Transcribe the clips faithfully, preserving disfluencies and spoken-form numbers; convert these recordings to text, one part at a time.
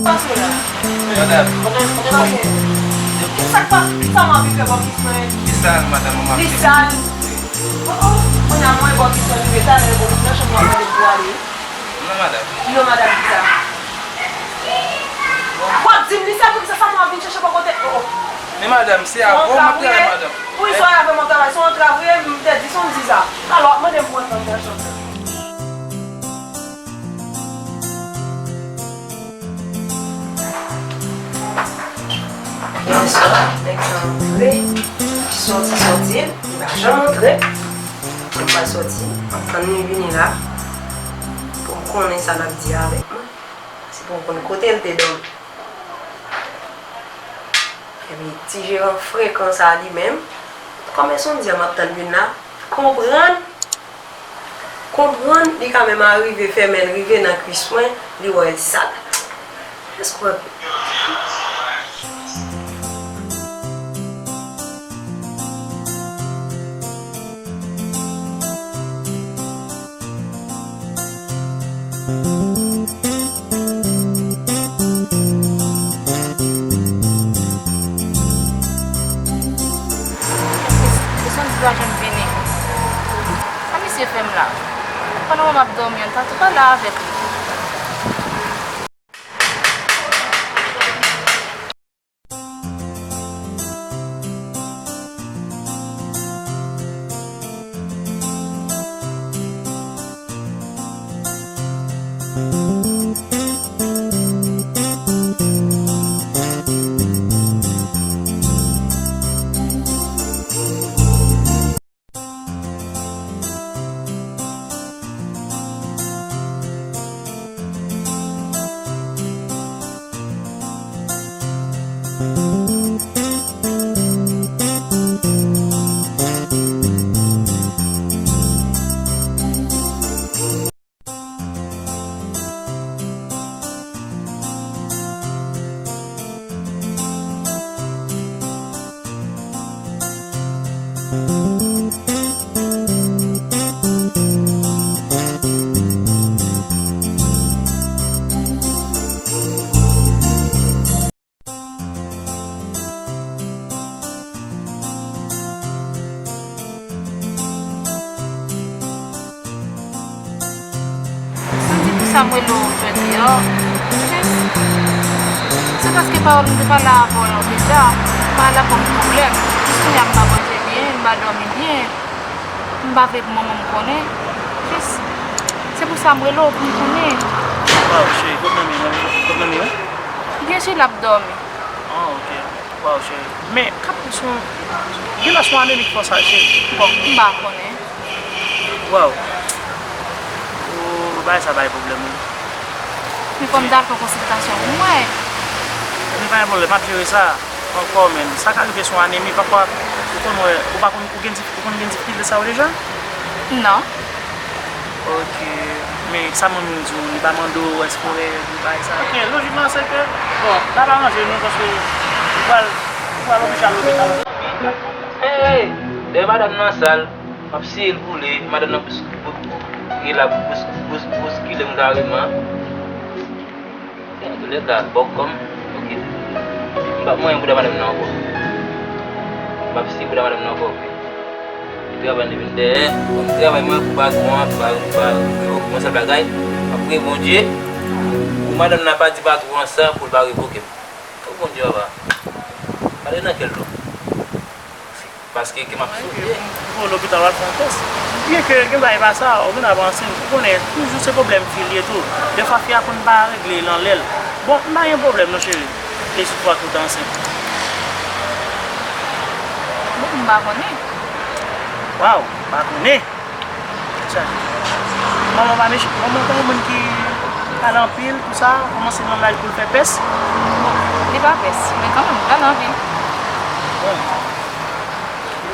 Pase la. Madam. Sa k pa, sa m anvi fè bò kis mwen? Li sal, madam, mwen ap Li sal. Oh, oh. Kounye a mwen bò kis mwen rive talè, bon, nan chanm mwen mande pou ale. Non, madam. Yo, madam, ki sa? W ap di m li sal, poukisa sa m ap vin chèche bò kote? Oh, oh. Men madam, se avè w m ap travay, madam. Wi, se avè m w ap travay, se yon travay, m te di, se yon di sa. Alò, mande m pou antre nan chanm nan. Bonswa, nèg sa antre, sòti, sòti, li pa janm antre. Mwen pral sòti, m ap tann li vini la, pou m konnen sa l ap di avèk mwen. Se pou m konn kote l te dòmi. Epi ti jeran frekan sa li menm, kòman se yon di a m ap tann vin la, konprann, konprann, li ka menm arive fè men l rive nan kwis mwen, li wè l sal. Èske w ap Èske, èske Sondy pa janm vini? Sa misye fè m la? Pandan mwen m ap dòmi an, m ta tou pale avèk li. Sondy, poukisa m rele w jodi a? Jis, se paske pawòl m te pale avè w deja, m pa la fè m pwoblèm. Jis kounye a m pa manje byen, m pa dòmi byen. M pa vle pou manman m konnen. Jis, se pou sa m rele w pou m konnen. Waw, cheri, kot manmi w? Kot manmi w? Byen si l ap dòmi. Ah, ok. Waw, cheri. Men, kap son, gen lè se yon anemi k fè w sa, cheri. Bon, m pa konnen. Waw. Ou, bagay sa bay pwoblèm, wi. Men fò m t al fè konsiltasyon pou m wè. Men pa gen pwoblèm, m ap jere sa. Ankò, men sa ka rive se yon anemi, pafwa, ou konn wè, ou pa konn, ou gen dif-, ou konn gen difikilte sa yo deja? Non. Ok. Men sa manmi w di w, li pa mande w èske w rèd, ou bagay sa? Ok, lojikman, se ke, bon, n ap aranje nou, paske ou pral, ou pral oblije al lopital. Hey, hey! Dèyè madanm nan sal, m ap siye l boule, madanm nan bous-, bous-, li la bous-, bous-, bouskile m kareman. Dans tous les cas, bòkò m, ok. M p ap manyen bouda madanm nan ankò. M p ap siye bouda madanm nan ankò, ok. Li travay, li vin dèyè. Bon, travay mwen pou patwon an, pa, pa revoke mwen, sèl bagay. M ap priye Bondye pou madanm nan pa di patwon an sa, pou l pa revoke m. O Bondye, papa. Gade nan kè l lou. Paske ke m ap soufri. Ou lopital, w al fè yon tès. Byen ke gen bagay pa sa, ou vin ap ansent, ou konnen, toujou se pwoblèm fi l ye tou. Defwa fi a konn pa regle l anlè l. Bon, m pa gen pwoblèm non, cheri. E si fwa ke w te ansent? Bon, m pa konnen. Waw, pa konnen? Sa. Manman pa mech-, manman pa yon moun ki pale anpil, tout sa, kòmanse nan laj pou l fè pès. Bon, li pa pès, men kanmenm, li pale anpil.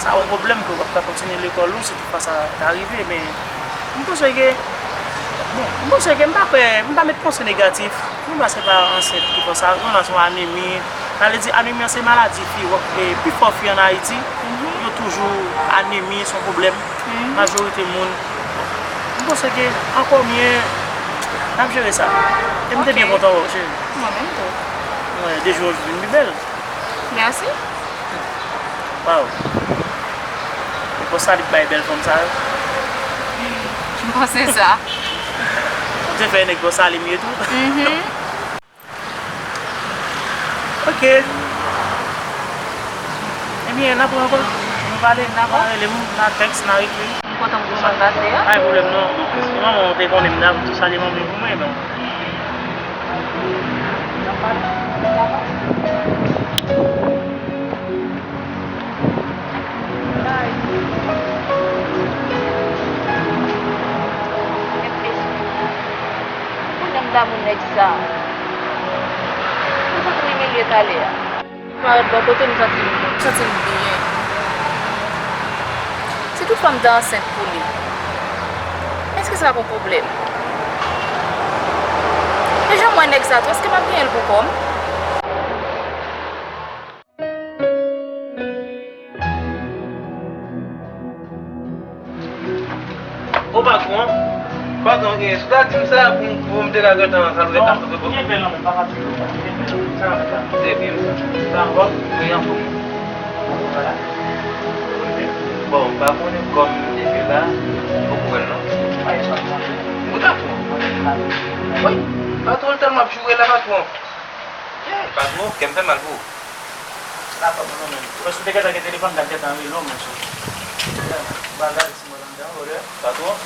Sa yon pwoblèm ke w ap ka kontinye lekòl ou si toutfwa sa ta rive, men m panse ke, bon, m panse ke m pa kwè, m pa met panse negatif. M panse se pa ansent ki fè sa, nou la se yon anemi. Sa vle di anemi an se maladi fi, e pifò fi ann Ayiti, yo toujou anemi, se yon pwoblèm. Majorite moun. M panse ke ankò mye, n ap jere sa. E m te byen kontan wè w, cheri. Mwen menm tou. Mwen, de jou an jou vin pi bèl. Mèsi. Waw. Bon, sa li bay bèl fanm sa yo. M panse sa. Ou te fè nèg bon sali mye tou. Mhm. Ok. Ebyen, n ap wè ankò. Nou pale, n ap rele m, n a tèks, n a ekri. M kontan pou sa pase a. Pa gen pwoblèm non. Manman w te konnen m t ap tou salye manmi pou mwen, donk. Mwen menm damou nèg sa. Mwen santi m imilye talè a. Parèt bò kote m santi m, m santi m byen. Si toutfwa m ta ansent pou li, èske sa ap yon pwoblèm? Men jan m wè nèg sa tou, èske m ap genyen l pou kò m? O patwon, patwon, e, si w ta di m sa pou, pou m te ka gentan sa, m te ka sove kòb. Ou gen bèl lanmou, papa toujou. Ou gen bèl lanmou. Sa va, sa va. Trè byen, sa. Sa ankò? Wi, anfòm. Bon, m pa konnen kòm m te fè la, m poko wè l non. Wi, patwon. Wi, patwon, tèlman ap joure la, patwon. Patwon, kè m fè mal pou ou. Sa pa bon non, men. Paske w te gentan gen telefòn, m t ap gentan rele w, men. Bagay. Patwon?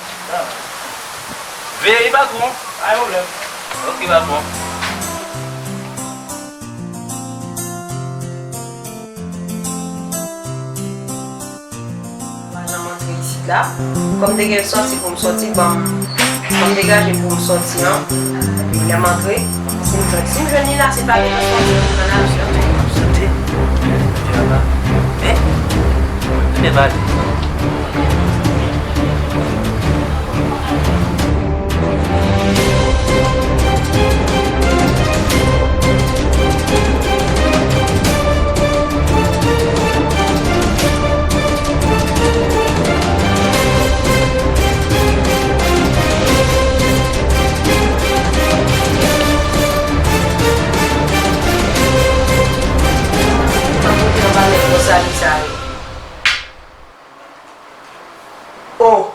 Veye patwon. Pa gen pwoblèm. Ok, patwon. Pa janm antre isit la. Kòm m te gen sòti pou m sòti, ban m, ban m degaje pou m sòti an. Epi lè m antre, si m jwenn, si m jwenn li la, se pa gentan sòti, m pran aksyon. Sòti? Hein? Mwen pale. Oh!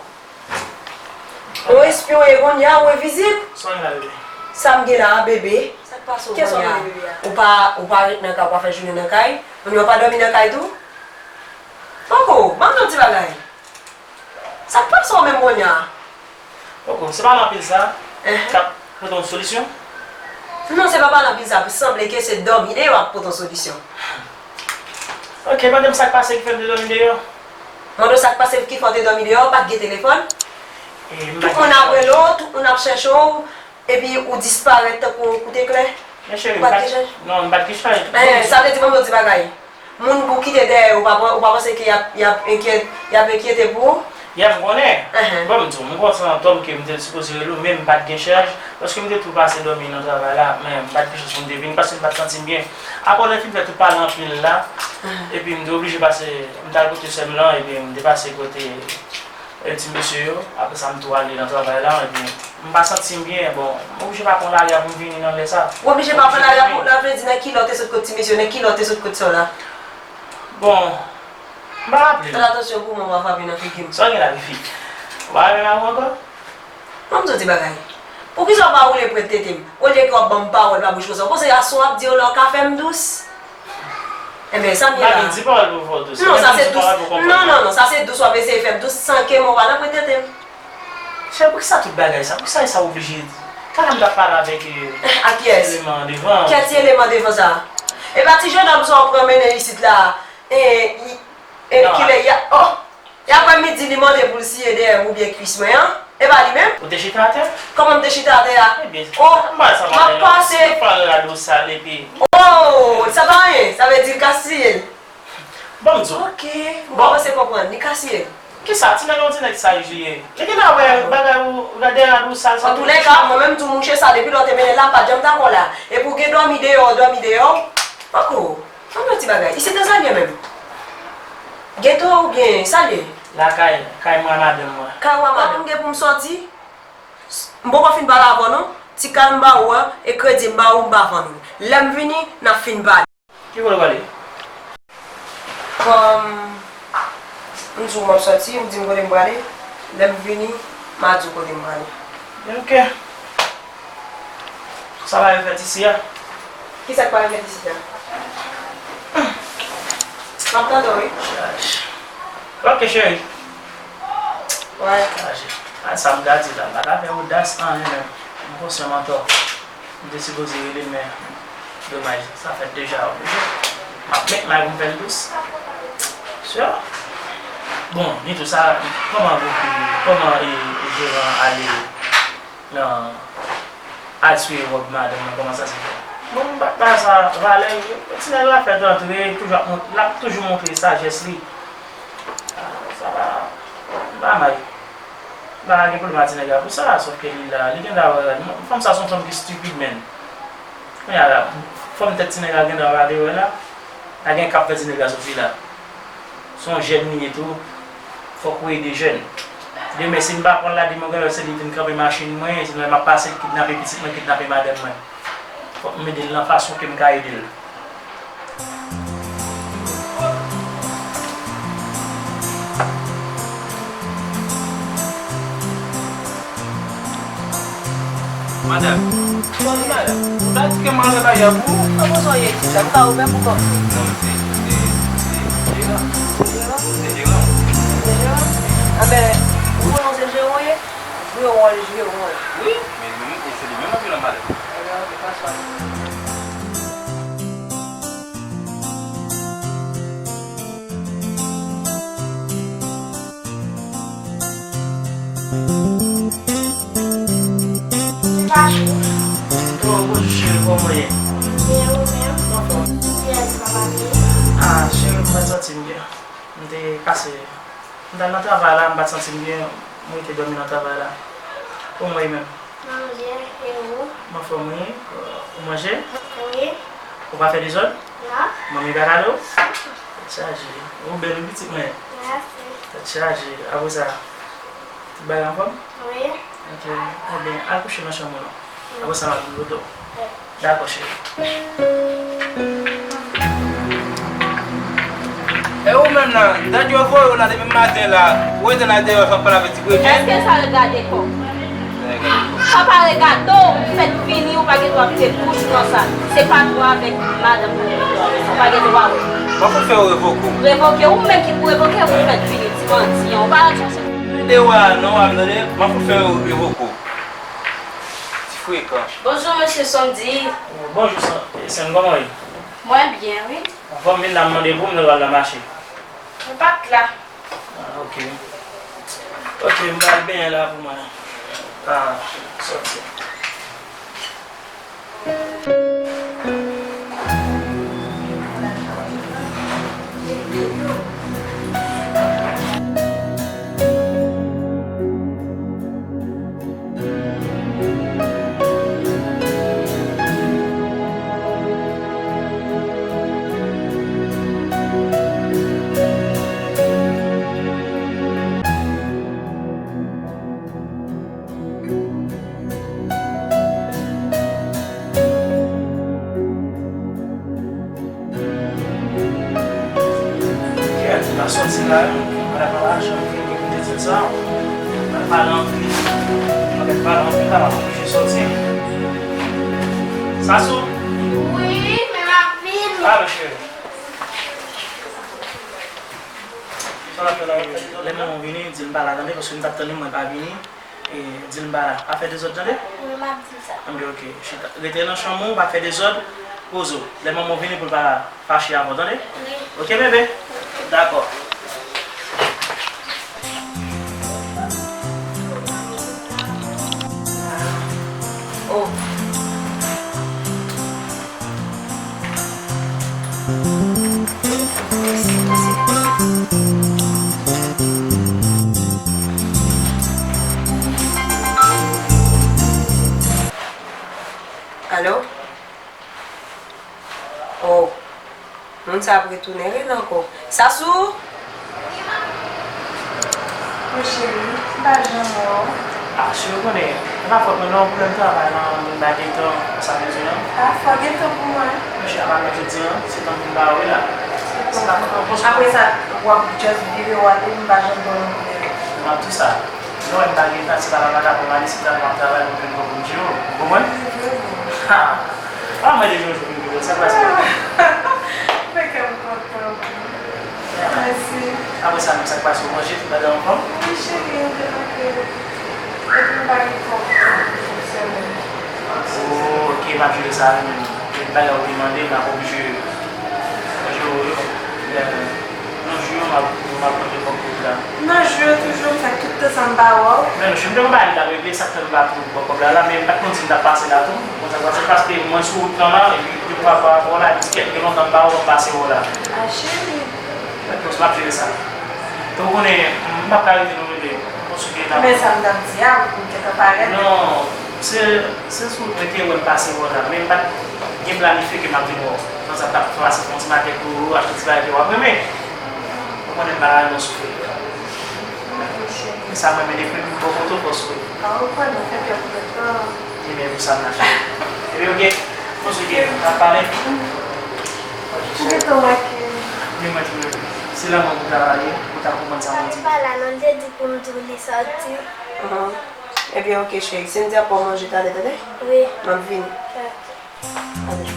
Ou espyon e kounye a, ou e vizit? Sa w gen la, bebe? Sa m gen la, bebe? Sa k pase w kounye a? Ou pa, ou pa ret nan kay, ou pa fè jounen nan kay? Kounye a w pa dòmi nan kay tou? Poko, ban m di w ti bagay. Sa k pase w menm kounye a? Poko, se pa anpil sa k ap pote yon solisyon? Non, se pa pale anpil sa, sanble ke se dòmi deyò k ap pote yon solisyon. Ok, mande m sa k pase ki fè m te dòmi deyò. Mande w sa k pase ki fè w te dòmi deyò, ou pa t gen telefòn? Tout moun ap rele w, tout moun ap chèche w, epi ou disparèt tankou yon kout eklè. Men cheri, ou pa t gen chaj? Non, m pa t gen chaj. Sa vle di, ban m di w ti bagay. Moun ou kite dèyè yo, ou pa, ou pa panse ke y ap, y ap enkyèt, y ap enkyete pou ou? Ya, m konnen. Bon, m di w, m kontan tòm ke m te sipoze rele w, men m pa t gen chaj, paske m te tou pase dòmi nan travay la, men m pa t gen chans pou m te vini, paske m pa t santi m byen. Apre lè fin fè tout pale anpil la, epi m te oblije pase, m t al kote sè m lan, epi m te pase kote e, ti mesye yo. Apre sa, m tou ale nan travay la, epi m pa santi m byen. Bon, m oblije pa pran lari a pou m vini nan lè sa. Ou oblije pa pran lari a pou, sa vle di nan kilè w te sot kot ti mesye yo, nan kilè w te sot kot sè w la? Bon, m pa raple m. Fè atansyon pou mwen pa frape nan figi m. Sa w gen la, tifi? Ou pa renmen avè m ankò? Ban m di w ti bagay. Poukisa w pa woule prèt tete m? Olye ke w ap ban m pawòl pa bouch konsa, w panse aswè w ap di yo la w ka fè m dous? Enben, sa m ye la. Pa vin di pawòl pou fè w dous. Non, sa se dous. Non, non, non, sa se dous w ap eseye fè m dous san ke mwen pa nan prèt tete m. Chè, poukisa tout bagay sa? Poukisa sa oblije? Talè m t ap pale avèk, eh, a kiyès? Ti eleman devan. Kiyès ti eleman devan sa? E pa ti jennonm sa w pran mennen isit la? E, e, kilè y a, oh! E aprè midi, li mande pou l siye dèyè m oubyen kwis mwen an. E pa li menm? Ou te chita atè? Kòman m te chita atè a? Ebyen, oh, m ap pase. Sa pa anyen, sa pa anyen. Sa vle di l ka siye l. Bon, m di w. Ok, m kòmanse konprann. Li kasiye. Kisa? Ti nèg la yon ti nèg saj li ye. Li gentan wè bagay ou, gade rad ou sal sa. Antoulèka, mwen menm tou mouche sa, depi lè w te mennen l la, pa t janm dakò la. Epi w gen dòmi deyò, dòmi deyò. Poko. Ban m yon ti bagay. Isit nan sa l ye menm? Geto oubyen sa l ye? Lakay, kay mwen a madanm mwen. Kay ou a madanm? Mwen m gen pou m sòti? M poko fin pale avè w non. Ti kal m ba ou an, e kredi m ba ou, m pa vann ou. Lè m vini, n ap fin pale. Ki kote w prale? Kòm m di w m ap sòti, ou di m kote m prale, lè m vini, m a di w kote m prale. Ok. Sa pa yo fèt isi a? Kisa k pa yo fèt isi a? M ap tande w, wi. Chaj. Ok, cheri. Wè. Chaj. A sa m ta di la, m pa ta fè odas anyen menm. M konsyan m antò. M te sipoze rele l, men domaj, sa fèt deja, oblije. M ap met may pou m fè l dous. Sure. Bon, ni tou sa, kòman, kòman e, e jeran ale nan, al swiye wòb madanm mwen, kòman sa se fè? Bon, m pa t ba sa valè, ti nèg la fèk rantre, toujou ap mont-, l ap toujou montre sajès li. Ah, sa pa, m pa mal. M pa gen pwoblèm ak ti nèg la pou sa, sòf ke li la, li gen dwa wè rad. Fanm sa se yon fanm ki stupid, man. Kounye a la, fanm tèt ti nèg la gen dwa pa vle wè la. Pa gen k ap fè ti nèg la soti la. Se yon jèn li ye tou, fòk ou ede jèn. Demen, si m pa pran l la, demen, genlè se li vin kanpe machin mwen, se lè m ap pase, l kidnape pitit mwen, kidnape madanm mwen. Fòk m ede l nan fason ke m ka ede l. Madanm. Madanm, ou ta di ke m al nan kay la pou ou? Kòman sa w ye, ti frè? M ka ouvè pou kòb? Non, se, se, se jeran. Jeran? Se jeran. Se jeran? Anben, ou konnen w se jeran w ye? Jwe wòl jeran w. Wi, men li menm, e se li menm k ap jwe la, madanm. Ebyen, ok, pa swa. Bonjou cheri, kòman w ye? Byen, ou menm? Anfòm. Kiyès sa, papi? Ah, cheri, m pa t santi m byen. M te kase. M t al nan travay la, m pa t santi m byen, m rete dòmi nan travay la. Kòman w ye menm? Mwen byen, e ou? M anfòm, wi. Ou manje? Wi. Ou pa fè dezòd? Non. Manmi pa kale w? Tèt chaje. Ou bèl wi pitit mwen. Mèsi. Tèt chaje. Apre sa, tout bagay anfòm? Wi. Ok. Ebyen, al kouche nan chanm ou non. Apre sa, m ap vin kote w. Wi. Dakò, cheri. E ou menm nan, dat yo voye w la depi maten la, ou rete la deyò san pale avèk ti Èske sa regade kò w? Sa pa regade w, ou fèk vini, ou pa gen dwa kite bouch ou konsa. Se pa dwa avèk madanm ou gen dwa, ou pa gen dwa wè. M ap fè yo revoke w. Revoke w? Ou menm ki pou revoke m, ou fèk vini, ti manti an. Ou pa al chèche. Tande w a, non, w ap tande, m ap fè yo revoke w. Ti frekan. Bonjou, mesye Sondy. Bonjou, Sen, kòman w ye? Mwen byen, wi. Anfòm, vin la, m mande pou m, nou pral nan mache. Mwen pa t la. Ah, ok. Ok, m pral benyen la pou mwen. Ah, sòti. Kèt, m ap sòti la, m pa t ap pale ajan, m te di l sa. M pa t pale anpil. M pa t pale anpil la, m ap oblije sòti. Sasou? Wi, men m ap vini. Alo, cheri. Sa w ap fè la? Lè manman w vini, di l m pa la, tande, paske m t ap tann li, mwen pa vini. E, di l m pa la. Pa fè dezòd, tande? Wi, m ap di l sa. Anben, ok. Chita. Rete nan chanm ou, pa fè dezòd. Poze w. Lè manman w vini pou l pa fache avè w, tande? Wi. Ok, bebe? Dakò. Oh. Mèsi, mèsi. Oh, moun sa ap retounen rele ankò. Sasou! Wi, cheri, m pa janm wè w. Ah, cheri, ou konnen, se pa fòt mwen non, pwoblèm travay lan, m pa gen tan, sa vle di non. Ah, fò gen tan pou mwen. Monchè, apa menm jodi a, se tan pou m ba ou wi la. Se pa fòt mwen, bon, apre sa, w ap just vire w ale, m pa janm ba w yon kout de men. M ap di w sa. Non, m pa gen tan, se pa la vagabon, m al isit la, m ap travay pou m jwenn kòb pou m di w. Ou konprann? Ha! Ah, mwen deja yon jou pou m di w, sa k pase? Fè kè m kontan. Mèsi. Apre sa menm, sa k pase, ou manje tout bagay anfòm? Wi, cheri, m te manje. Epi m pa gen kòb pou semèn. Oh, ok, m ap jere sa menm. Tout bagay ou te mande, m ap oblije jere yo. Nan jou yo, m ap, m ap mande kòb pou la. Nan jou yo toujou, m fè tout tan sa m pa wè w. Men non, cheri, m te konn bay li la, regle sa k fè m pa tou pran kòb la la, men m pa t konn si m t ap pase la tou. Konn sa k pase, paske mwen sou wout lan la, epi depi m ap wè w la, epi kèk gen lontan m pa wè w, m pase wè w la. Ah, cheri. Bon, m ap jere sa. Ou konnen, m p ap ka rete non, bebe. Bon, sou gen la. Men sa m t ap di a, ou te ka parèt. Non, se, se sou wout mwen te wè m pase wè w la, men m pa t gen planifye ke m ap vin wè w. Konn sa m t ap pase fè yon ti makèt pou ou, achte ti bagay ke w ap renmen. Ou konnen m pa ka renmen soufri. Men sa mwen renmen depi m bò kote w fò souri. Ah, ou konnen, fè kè pou tèt lan. Ebyen, pou sa m la fè. Ebyen, ok. Fò souri, n ap pale. Ou gentan make. Men mwen tou, se lanmou pou ta pale, pou ta konprann sa mwen di. Li pa la non, li te di pou m di w li sòti. Ebyen, ok, cheri. Cindy ap ba w manje talè, tande? Wi. M ap vini. Ok.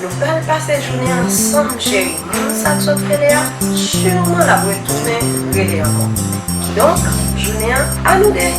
Nou pral pase jounen an ansanm, cheri. Moun sa k sot rele a, siman l ap retounen rele ankò. Kidonk, jounen an a nou de.